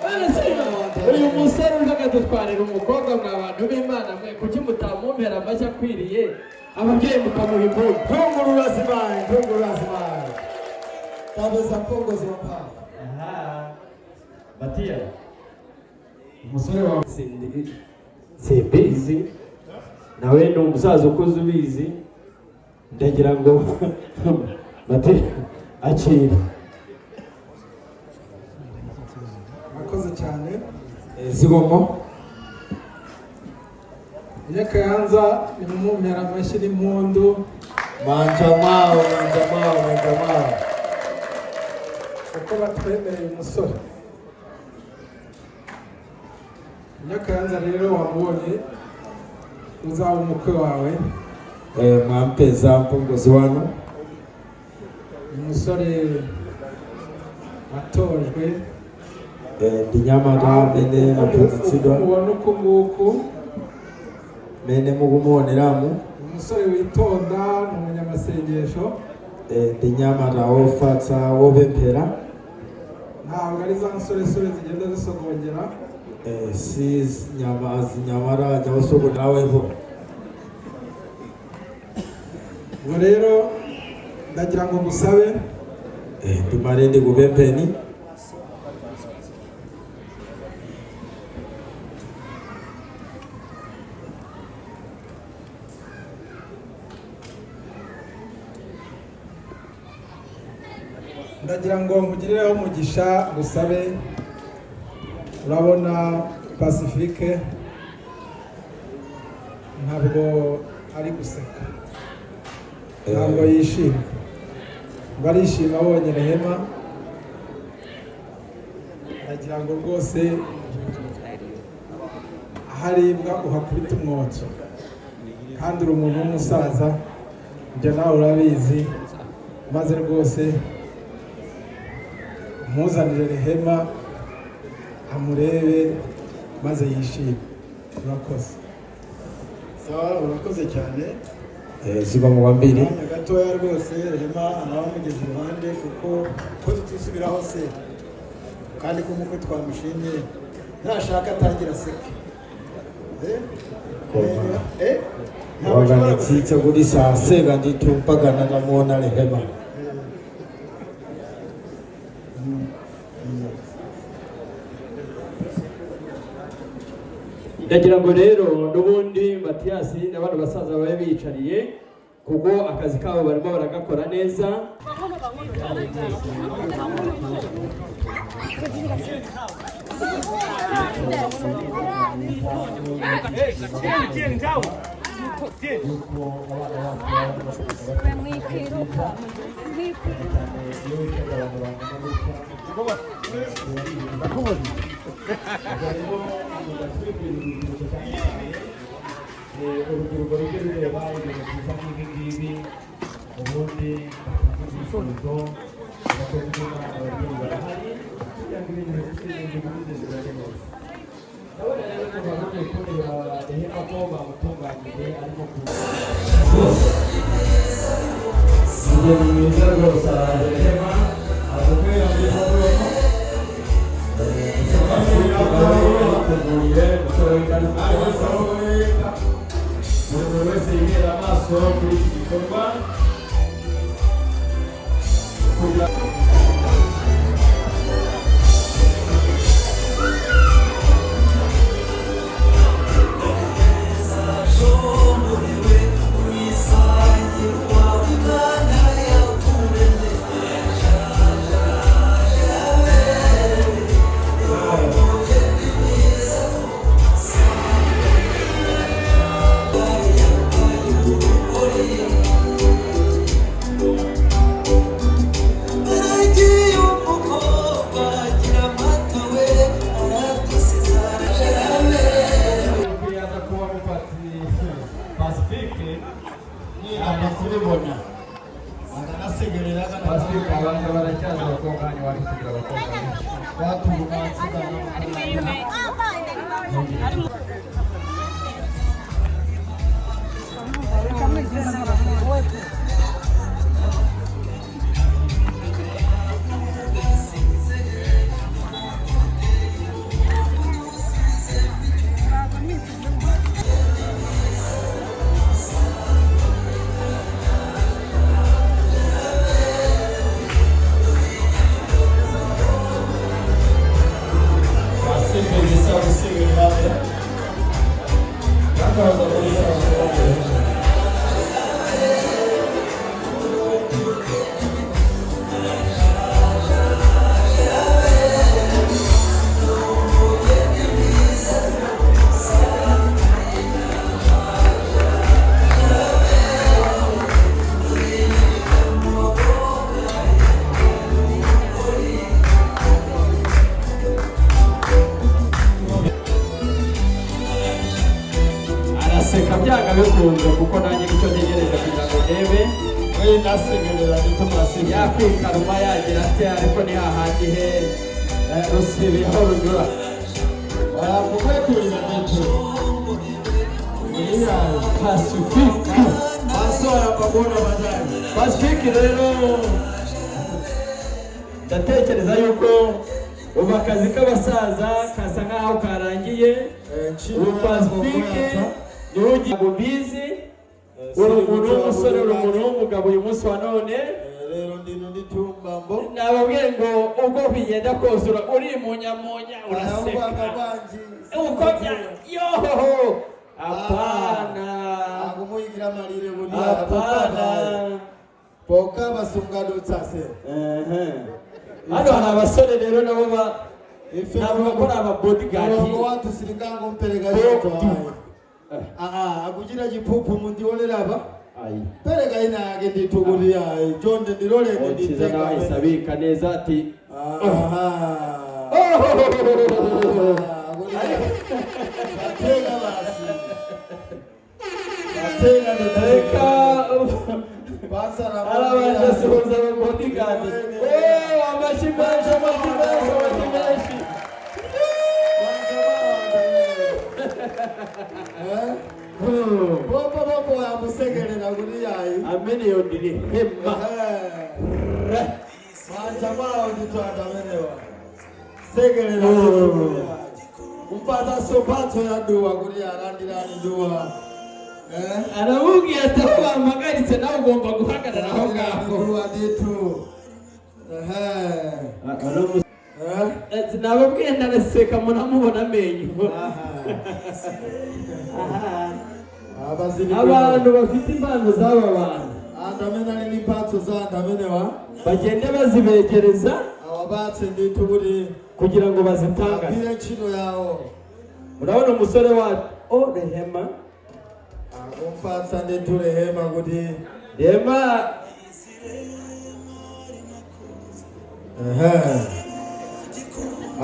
A: Bana uyu musore uje akadutwarira umukobwa, mwa bantu b'Imana mwe, kuki mutamumpera amashyi akwiriye, ababyeyi mukamuha impundu?
B: Ntungurura zimayi, ntungurura zimayi, tapeza mpongozi wamphamvu.
A: Aha. Matiya, umusore wawe simbizi, nawe ni umusaza ukuze ubizi. Ndagira ngo Matiya akira.
G: Murakoze cyane.
B: Zikomo.
G: Nyakayanza, nimumumpera amashyi n'impundu.
B: Manja mwawo, manja mwawo, manja mwawo.
G: Kuko batwemereye umusore Nyakayanza. Rero wamubonye, uzaba umukwe wawe.
B: Mwampeza mpongozi wanu.
G: Ni umusore watojwe.
B: Ndi nyamata amene aphunzitsidwa.
G: Ubona uku nguku.
B: Mene mukumuoneramu.
G: Ni umusore witonda, ni umunyamasengesho.
B: Ndi nyamata wofatsa, wopemphera.
G: Ntabwo ari za nsoresore zigenda zisogongera.
B: Si nyama zinyamata aja osogonawepo.
G: Ubwo rero ndagira ngo ngusabe.
B: Ndimati ndikupempheni.
G: Ndagira ngo nkugirireho umugisha, ngusabe. Urabona Pacifique ntabwo ari guseka, ntabwo yishimye, ngo arishima abonye Rehema. Ndagira ngo rwose aharibwa uhakubita umwotso, kandi uri umuntu w'umusaza, ibyo nawe urabizi. Maze rwose muzanire Rehema amurebe maze yishime. Urakoze.
D: Sawa, urakoze cyane.
B: Zikomo kwambiri.
D: Akanya gatoya rwose, Rehema araba amugeze iruhande, kuko ko tutisubiraho se kandi ko umukwe twamushimye, nashaka atangira aseke. Eh?
B: Koma.
D: Eh? Ntabwo ashobora
B: Wakanitsitsa kuti saseka ndithu mpaka natamuona Rehema.
A: Ndagira ngo rero n'ubundi Matiyasi na bano basaza babe biyicariye, kuko akazi kabo barimo baragakora neza.
C: Mwikiruka, mwikiruka.
A: Urubyiruko rujye rureba ibintu byiza nk'ibi ngibi, ubundi ibyifuzo abakozi b'Imana, ababyeyi barahari kugira ngo ibintu bifite bikomeze bigende neza. Ndabona rero kuva bagiye kureba Rehema ko bamutunganyije, arimo kuza. Umugeni mwiza rwose araje Rehema yiteguye umusore w'indani. Buri muntu wese yihera amaso kuri iki gikorwa kugira yaza kuba mupati Pacifique.
D: Kubibona akanasegerera.
A: Pacifique, abantu baracyaza abakobwa hano iwacu, tugira abakobwa benshi. Pacifique gisa gusegerera bakaza muri abakobwa. Araseka byanga bikunze, kuko nanjye nicyo ntegereje kugira ngo ndebe.
D: We nasegerera ndetse murasegerera.
A: Yakwikaruma yagira ate, ariko ni hahandi he rusibi aho runyura.
D: Barakumweturira ndetse
A: Pacifique.
D: Maso yapabona baadaye.
A: Pacifique rero, ndatekereza yuko ubu akazi k'abasaza kasa nk'aho karangiye. Ubu Pacifique niwe ugiye mubizi. Uri umuntu w'umusore, uri umuntu w'umugabo uyu munsi wa none.
D: Rero ndino nditumbambo.
A: Nababwiye ngo ubwo bigenda kose urimunyamunya, uraseka. Uko bya yohoho, hapana.
D: Akumuyigira malire buli.
A: Hapana.
D: Poka basungadutsase.
A: Ehe. Hano hari abasore rero nabo ba navuga ko ari aba bodyguard.
D: Mulongo watu silikango mpereka yeto ayi. Aa, akuchita chiphuphu mundiolerapa.
A: Ayi.
D: Pereka ina yake ndithu kuti ayi chonde ndiloleni.
A: Okiza nawe ahise abika neza ati
D: Aha. Atega basi. Atega.
A: Reka.
D: Basa na
A: Arabanza asuhuza aba bodyguard. Oh, amashyi menshi, amashyi menshi, amashyi menshi.
D: Eh? Popo popo yamusekerera kuti yayi.
A: Amene yo ndiri hema.
D: Manja mwawo ndithu anthu amenewa. Sekerera. Kumpata sopatso ya duwa kuti alandirani duwa. Eh?
A: Aramubwiye ati aho bampagaritse nawe ugomba guhagarara aho ngaho.
D: Duwa ndithu. Ehe. Eh?
A: Nababwiye, ndaraseka munamubona amenyo.
D: Abaziri.
A: Abantu bafite impano z'aba bantu
D: Anthu amene ali ndi mphatso za anthu amenewa
A: bagende bazibegereza
D: awapatse ndithu kuti
A: kugira ngo bazitangaze,
D: agwire ntchito yawo.
A: Urabona umusore wa o Rehema.
D: Akumpatsa ndithu Rehema kuti
A: Rehema.
D: Ehe.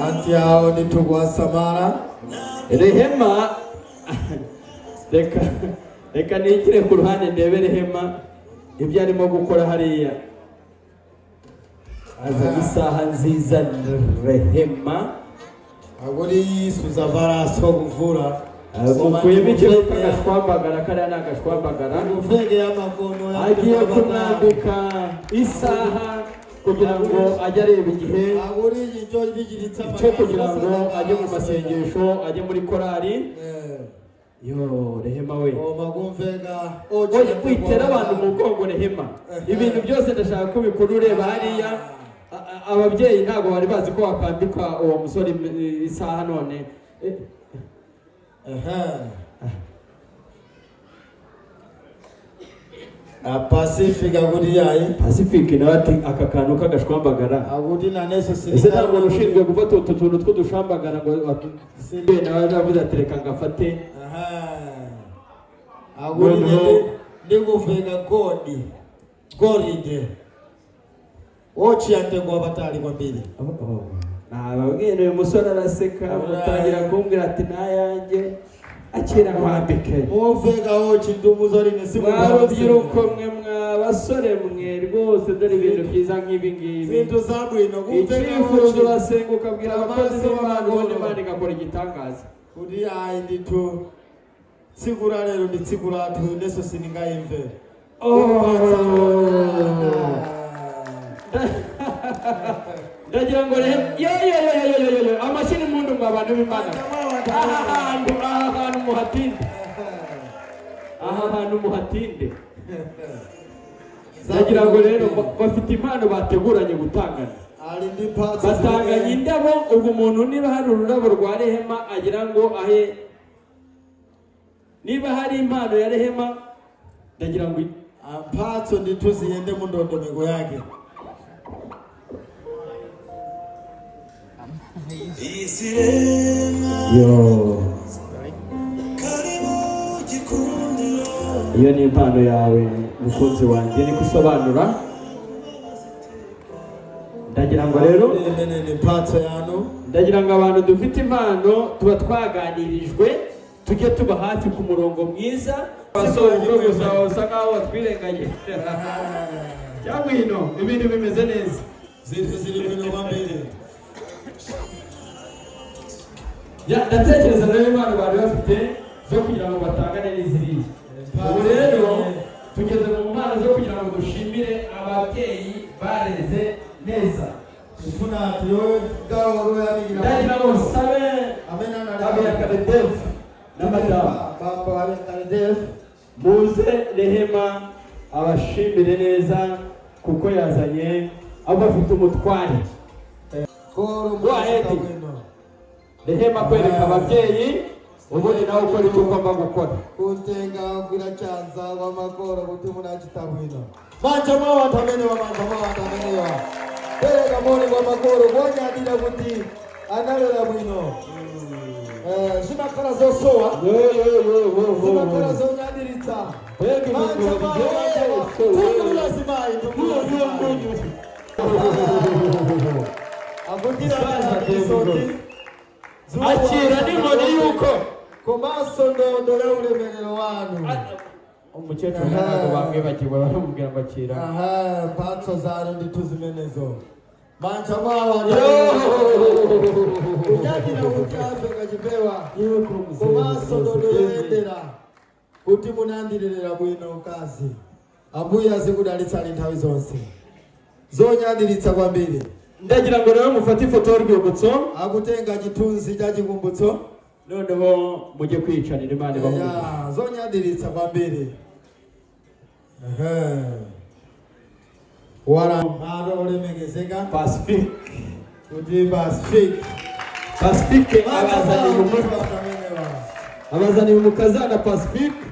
D: Anti awo ndithu kuwasamala.
A: Rehema, reka reka nigire ku ruhande ndebe Rehema ibyo arimo gukora hariya. Azana isaha nziza Rehema.
D: Akuti suzavalaso kuvula.
A: Mukuyemo icyo bita agashwambagara, kariya ni agashwambagara.
D: Muveke ya makono.
A: Agiye kumwambika. Isaha kugira ngo ajye areba igihe
B: Akuti icho ndichiritsa
A: cyo kugira ngo ajye mu masengesho, ajye muri korali. Yo, Rehema we!
B: Koma kumveka.
A: Oya, witera abantu mu mugongo, Rehema. Ibintu byose ndashaka ko ubikora ureba hariya. Ababyeyi ntabwo bari bazi ko wakwambika uwo musore isaha none.
B: Aha. A Pacific akuti yayi.
A: Pacific nawe ati aka kantu k'agashwambagara.
B: Akuti naneso.
A: Ese nta muntu ushinzwe gufata utu tuntu tw'udushambagara ngo nawe aravuze ati reka ngafate.
B: Aha. Akuti ndikuveka godi golide, wochi yantengo wapatali kwambiri.
A: Nababwiye, uyu musore araseka, mutangira kumbwira ati nayanjye akira nkwambike.
B: Muveka wochi ndumuzorine.
A: Mwa rubyiruko mwe, mwa basore mwe, rwose dore ibintu byiza nk'ibi ngibi.
B: Zinthu zabwino kumveka.
A: Icyifuzo,
B: wochi
A: urasenga ukabwira abakozi
B: Amaso
A: b'Imana, ubundi
B: y'amaguru.
A: Imana igakora igitangaza.
B: Kuti ayi ndithu, tsiku la lero ndi tsiku lathu, inenso sindingayimve.
A: Oh. Ndagira ngo rero, yo yo yo yo yo yo yo, amashyi n'impundu ngo abantu b'Imana, aha hantu muhatinde, aha hantu muhatinde. Ndagira ngo rero bafite impano bateguranye gutangana.
B: Ali ndi mphatso.
A: Batanganye indabo. Ubwo umuntu niba hari ururabo rwa Rehema agira ngo ahe, niba hari impano ya Rehema, ndagira ngo
B: Mphatso ndithu ziyende mu ndondomeko yake.
A: Yo, iyo ni impano yawe, mukunzi wanjye, niko usobanura. Ndagira ngo rero
B: Imene ni mphatso yanu.
A: Ndagira ngo abantu dufite impano tuba twaganirijwe tujye tuba hafi ku murongo mwiza. Abasore ubwo gusa usa nkaho watwirengagije cyangwa ino ibintu bimeze neza.
B: Zinthu zili bwino kwambiri.
A: Ya, ndatekereza rero impano bari bafite zo kugira ngo batangane n'iziriya. Ubu rero tugeze mu mpano zo kugira ngo dushimire ababyeyi bareze neza.
B: Tifuna tiyo gawo loyamikira.
A: Ndagira ngo nsabe
B: amene anali
A: Habiyakare na madamu.
B: Bambo Habiyakare.
A: Muze Rehema abashimire neza kuko yazanye abo bafite umutware.
B: Koro.
A: Go ahead. Rehema, kwereka ababyeyi, ubundi nawe ukora icyo ugomba gukora.
B: Kutenga kugwira chanza kwa makolo kuti munachita bwino. Manja mwawo anthu amenewa, manja mwawo anthu amenewa. Pereka moni kwa makolo kuonyadira kuti analera bwino. Zimakhala zosowa,
A: Yo yo yo yo yo.
B: zimakhala zonyadiritsa.
A: Mbega
B: Manja
A: ibintu
B: mwawo,
A: bigiye.
B: manja mwawo. Tungulula zimayi, tungulula zimayi. Akutira
A: Musaza
B: isoti.
A: Akira n'inkoni y'uko
B: komanso ndodo ya ulemerero wanu.
A: Umukecuru ntabwo bamwibagiwe, baramubwira ngo akira.
B: Aha, mphatso zanu ndithu zimenezo. Manja mwawo kunyadira kuti amve kachipewa komanso ndodo yoyendera kuti munandilerera bwino mkazi. Ambuye azikudalitsani nthawi zonse. Zonyadiritsa kwambiri.
A: Ndagira ngo rero mufate ifoto y'urwibutso.
B: Akutenga chithunzi cha chikumbutso.
A: Noneho mujye kwiyicarira, Imana ibahe umugisha.
B: Ya, zonyadiritsa kwambiri. Ehe. Wara malo olemekezeka
A: Pacifique.
B: Kuti Pacific.
A: Pacifique abazaniye umukazana Pacifique.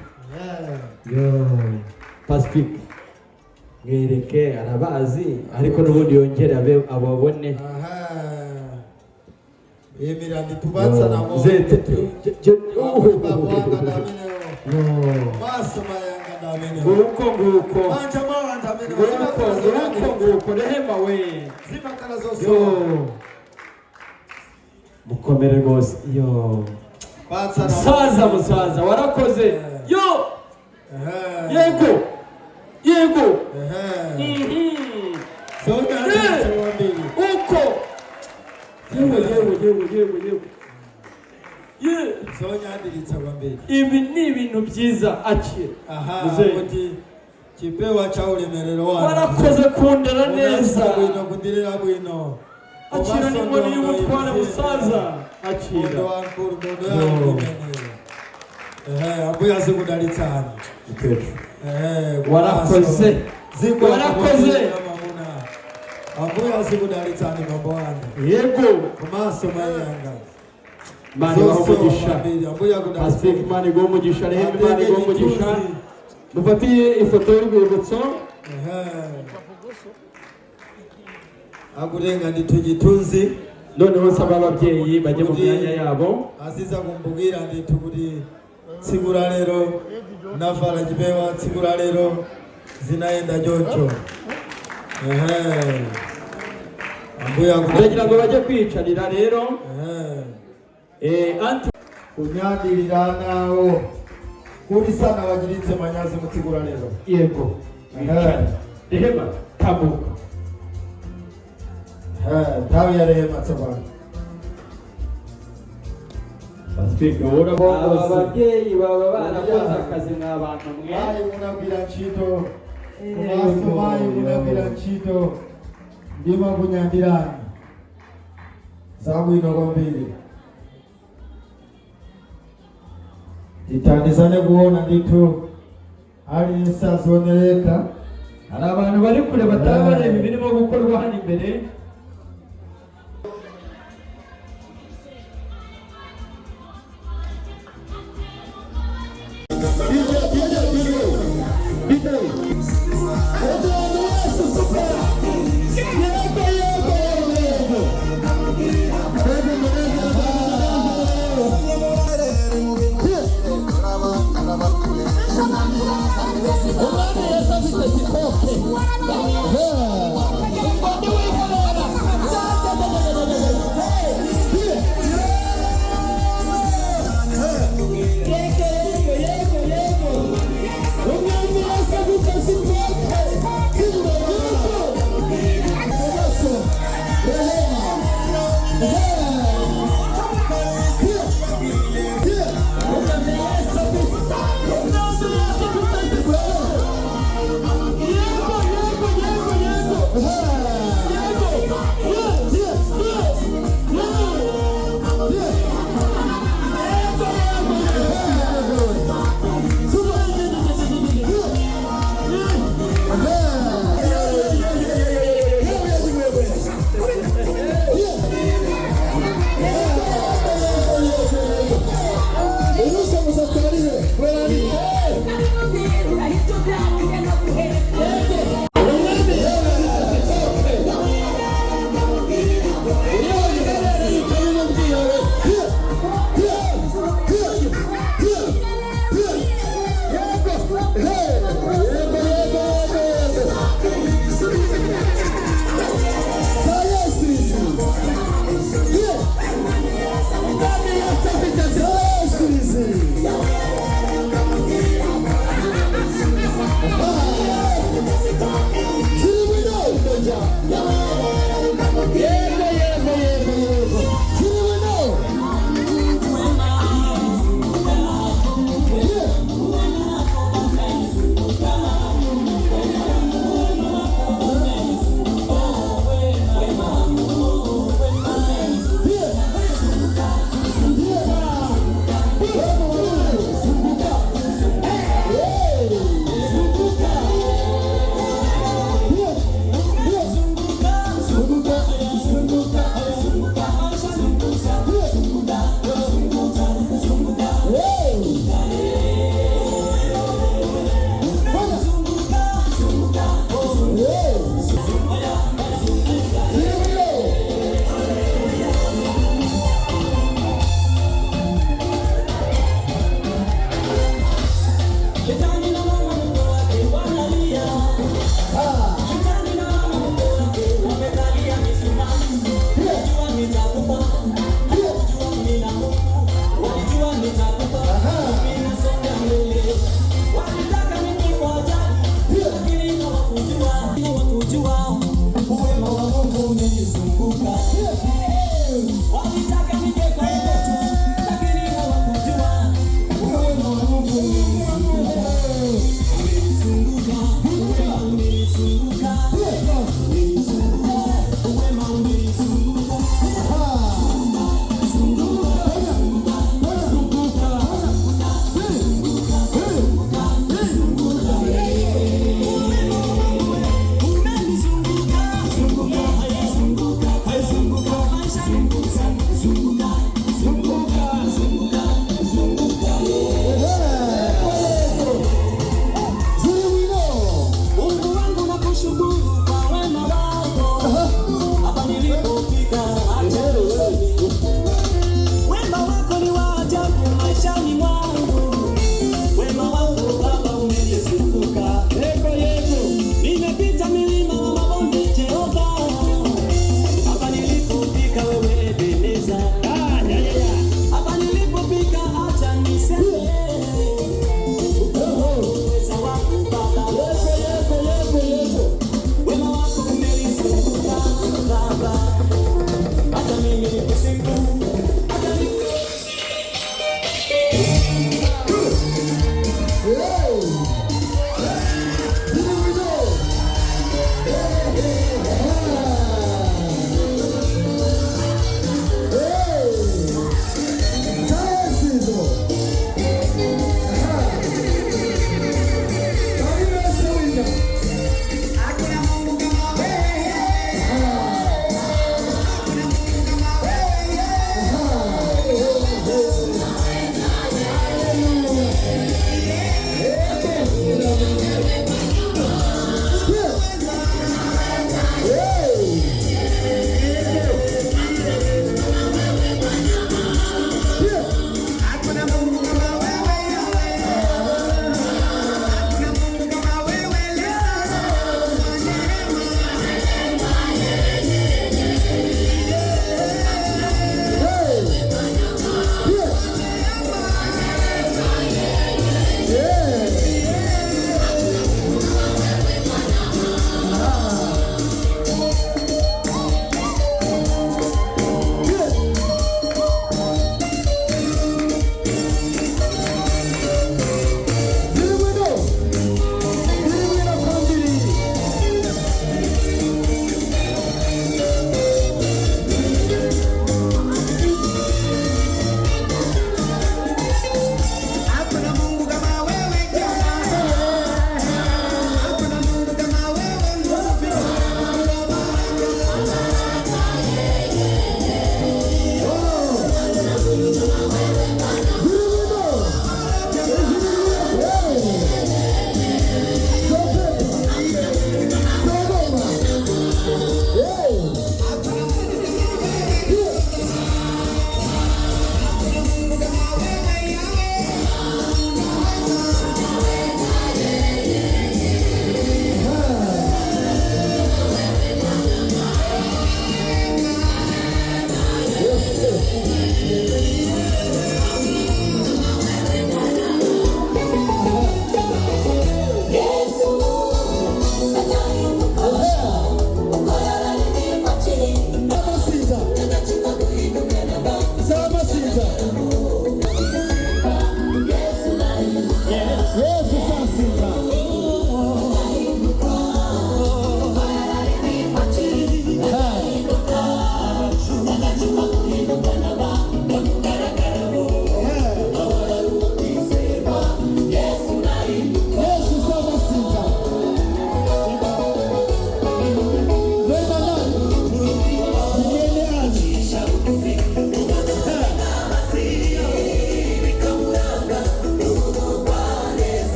A: Yo, Pacifique, mwereke, arabazi ariko n'ubundi yongere abe ababone.
B: Imira nditubatsa.
A: Zete. Yo.
B: Maso mayanga ndamene.
A: Nguko nguko.
B: Manja mwawa ndamene.
A: Nguko nguko nguko, Rehema we!
B: Zimakhala
A: Yo.
B: zosowa.
A: Mukomere rwose, yo.
B: Patsa.
A: Musaza, musaza, warakoze, yo. Yego yego. Uko yewe yewe yewe yewe yewe ye.
B: Zonyadiritsa kwambiri.
A: Ibi ni ibintu byiza, akira.
B: Aha.
A: Muzehe.
B: Kuti Chipewa cha ulemerero wanu.
A: Warakoze kundera neza.
B: Unachita bwino, kundirera bwino.
A: Akira n'inkoni y'ubutware, musaza, akira.
B: Ndodo wankulu, ndodo yangu imeneyo. Ehe, ambuye azikudalitsani.
A: Mukecuru,
B: Ehe,
A: warakoze.
B: Ziko.
A: Warakoze.
B: Mamuna, ambuye azikudalitsani, bambo wanga.
A: Yego.
B: Komanso mayanga.
A: Imana ibahe umugisha.
B: Ambuye.
A: Pacifique, Imana iguhe umugisha. Rehema, Imana iguhe umugisha. Dufatiye ifoto y'urwibutso.
B: Akutenga ndithu chithunzi.
A: Noneho nsaba ababyeyi bajye mu myanya yabo.
B: Aziza kumbukira ndithu kuti tsiku la lero navala chipewa, tsiku la lero zinayenda choncho. Ehe, ambuya.
A: Ndagira ngo bajye kwiyicarira rero. Anti
B: Kunyadilira nawo kuti sanawachititse manyazi mu tsiku la lero.
A: Yego.
B: Ehe.
A: Rehema, tambuka.
B: Ehe, nthawi ya Rehema tsopano.
A: Pacifique, aba babyeyi baba barakoze akazi mwa bantu mwe.
B: Mayi, munagwira ntchito. Komanso mayi, munagwira ntchito, ndimakunyadirani, zabwino kwambiri. Tithandizane kuona ndithu, aliyense azionereka.
A: Hari abantu bari kure bataba bareba ibirimo gukorwa hano imbere.